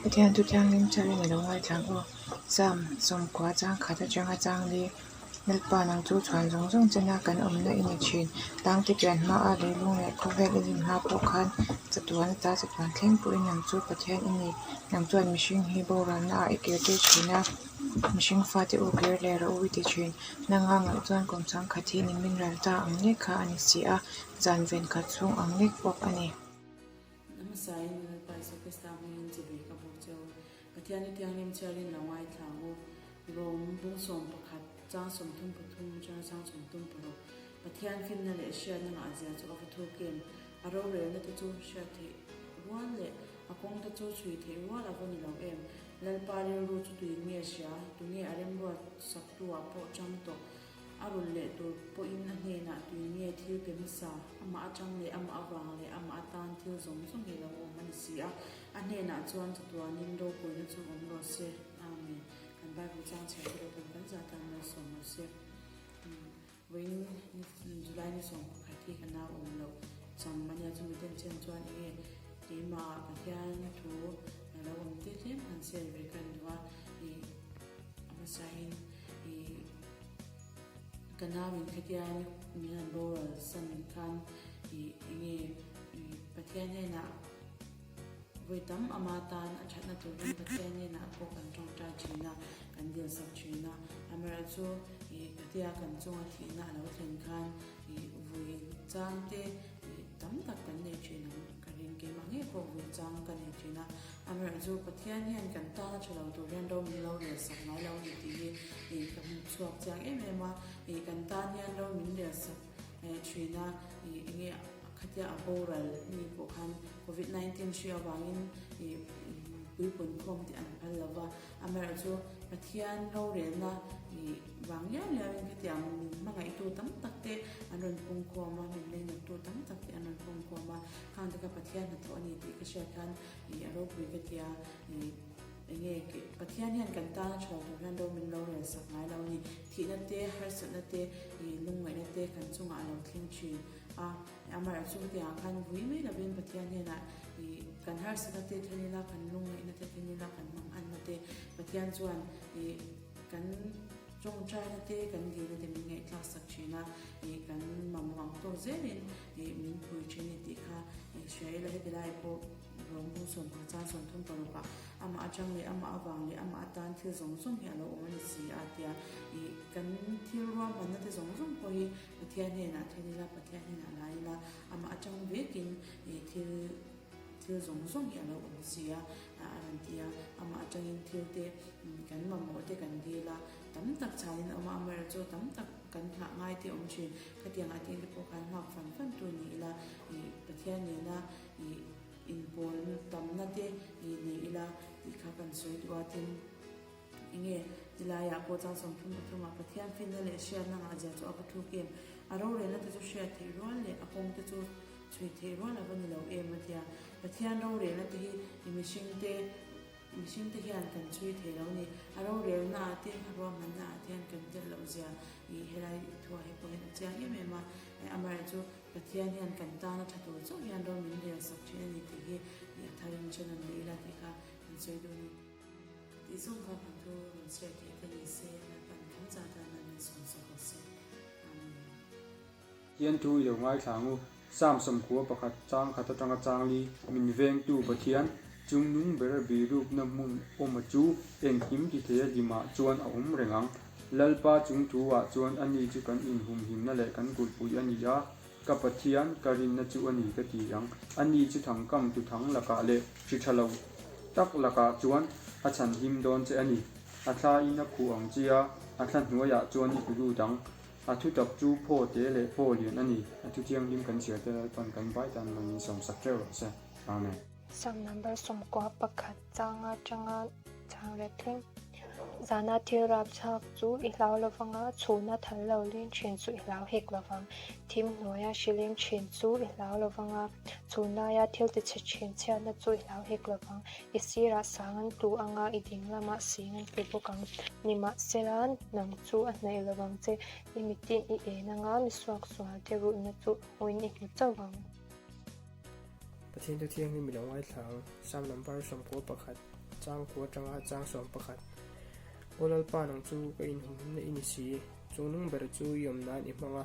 Pathian thu thianghlim charin a lo ngaithla ang aw. Psalm 90 chang khat atanga chang li, Lalpa nang chu chhuan zawng zawng chena kan awmna i ni thin. Tlangte pian hmaa leilung leh khawvel i din hma pawh khan chatuan ata chatuan thleng pawhin nang chu Pathian i ni. Nang chuan mihring hi boralna ah i kir tir thin a, mihring fate u kir leh rawh u i ti thin. Nanga ngaih chuan kum changkhat hi nimin ral ta ang lek kha a ni si a, zan ven khat chhung ang lek bawk a ni. A hmasain Lalpa Isua Krista hmingin chibai ka bawk che u. Pathian hi thianghlim chhiarin lo ngaithla ang u. Rom bung 11, chang 33 atanga chang 36. Pathian finna leh hriatna ngahzia chu a va thuk em? A rorelna te chu hriat theih rual leh a kawng te chu chhui theih rual a va ni lo em? Lalpa rilru chu tuin nge hria? Tunge a remruat saktu-ah pawh chang tawh? A rulh leh tur pawhin a hnenah tuin nge thil pe hmasa? Amah atang leh amah avang leh amah atan thil zawng zawng hi lo awm a ni si a. A hnenah chuan chatuanin ropuina chu awm rawh se. Amen. Kan Bible chang chhiar te lo kan kan zah tan malsawm rawh se. Vawiin July ni 11 hi ka nau awm loh cham a nia, chumi ten chen chuan enge keimah Pathian thu a lo awm te tlem han share ve ka duh a, ih a hmasain ih ka nau in khatia min han boral san khan ih enge Pathian hnenah Vawi tam ama tan a thatna turin Pathian hnenah pawh kan tawngtai thin a, kan dilsak thin a. Amaherawhchu ih Katia kan chunga thihna a lo thlen khan ih vui chang te ih tam tak kan nei thin ang ka ring. Keimah ngei pawh vui chang ka nei thin a. Amaherawhchu Pathian hian kan tan a tha lo tur hian ro min lo relsak ngai lo a ni tih hi ih ka hmu chhuak chiang em em a. Ih kan tan hian ro min relsak thin a, ih enge khatia a boral mi pawh khan Covid 19 hri avangin ih puipun khawm tih an phal lo va, amaherawhchu Pathian rorelna ih vang liau liauin khatiang min hmangaihtu tam tak te an rawn pung khawm a, min leinattu tam tak te an rawn pung khawm a, khang te kha Pathian hnathawh a ni tih ka hriat khan ih a ropui ka tia ih enge Pathian hian kan tana tha lo tur hian ro min lo relsak ngai lo a ni. Thihna te, harsatna te, ih lungngaihna te kan chungah a lo thleng thin a. Amaherawhchu hetiangah khan vui mai lovin Pathian hnenah ih kan harsatna te then ila, kan lungngaihna te then ila, kan manganna te Pathian chuan ih kan tawngtaina te, kan dilna te min ngaihthlak sak thin a, ih kan mamawh ang tawk zelin ih min pui thin a ni tih kha ih hria ila heti lai pawh Rawng bung 10 chang 36 ah amah atang leh amah avang leh amah atan thil zawng zawng hi a lo awm a ni si a tia ih kan thil ruahmanna te zawng zawng pawh hi Pathian hnenah then ila Pathian hnenah la ila amah atang vekin ih thil thil zawng zawng hi a lo awm si a a rawn ti a amah atangin thil te kan mamawh te kan dil a tam tak chhanin a awm a amaherawhchu tam tak kan nghah ngai te awm thin khatiangah te pawh khan nghak fan fan tu ni ila ih Pathian nena ih inpawl tamna te ih nei ila tih kha kan sawi duh a, tin enge tilaiah pawh chang 33 ah Pathian finna leh hriatna ngahzia chu a va thuk em, a rorelna te chu hriat theih rual leh a kawng te chu chhui theih rual a va ni lo em a tia, Pathian rorelna te hi i mihring te mihring te hian kan chhui thei lo ni, a rorelna ah te a ruahmanna ah te hian kan telh loh zia ih helai thuah hi pawh hian a chiang em em a, amaherawhchu Pathian hian kan tana tha tur chauh hian ro min rel sak thin a ni tih hi i a tharin hre nawn leh ila tih kha kan sawi duh a ni. Tih zawng kha kan thu rawn share theih te ni se, Lalpan kan zah dan a min sawm sak rawh se. Amen. Hian thu i lo ngaithla ang u. Psalm 91 chang khat atanga chang li, Min vengtu Pathian, chungnung ber birukna hmun awma chu engkim ti thei a hlimah chuan a awm reng ang. Lalpa chung thu ah chuan ani chu kan inhumhimna leh kan kulhpui a ni a, ka Pathian ka rinna chu a ni ka ti ang. Ani chu thangkam tu thang lakah leh hri tha lo tak lakah chuan a chhan him dawn che a ni. A thla in a khuh ang chi a, a thla hnuaiah chuan i tlu lut ang. A thu tak chu phaw te leh phaw lian a ni. A thu thianghlim kan chhiar te Lalpan kan vai tan man in sawmsak teuh rawh se. Amen. Psalm number 91 chang atanga chang let thleng. Zana thil rap chhak chu i hlau lovang a, chhuna thal lo leng thin chu i hlau hek lovang. Thim hnuaia hri leng thin chu i hlau lovang a, chhunlaia thil tichhe thin chhiatna chu i hlau hek lovang. I sirah sang an tlu ang a, i ding lamah sing an tlu bawk ang. Nimahsela, nang chu a hnaih lovang che, i mitin i en ang a, misuaksual te ruhna chu a hmuin i hmu chauh ang. Pathian thu thianghlim i lo ngaithla ang. Psalm number 91. chang kua atanga chang 11. Aw Lalpa nang chu ka inhumhimna i ni si, chungnung ber chu i awm nan i hmang a,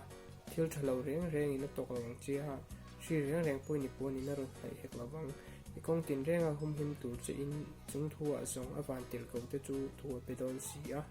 thil tha lo reng rengin a tawk lo ang che a, hri reng reng pawhin i puanin a rawn hnaih hek lo vang. I kawng tinrenga humhim tur che in chung thu ah zawng a van tirh ko te chu thu a pe dawn si a.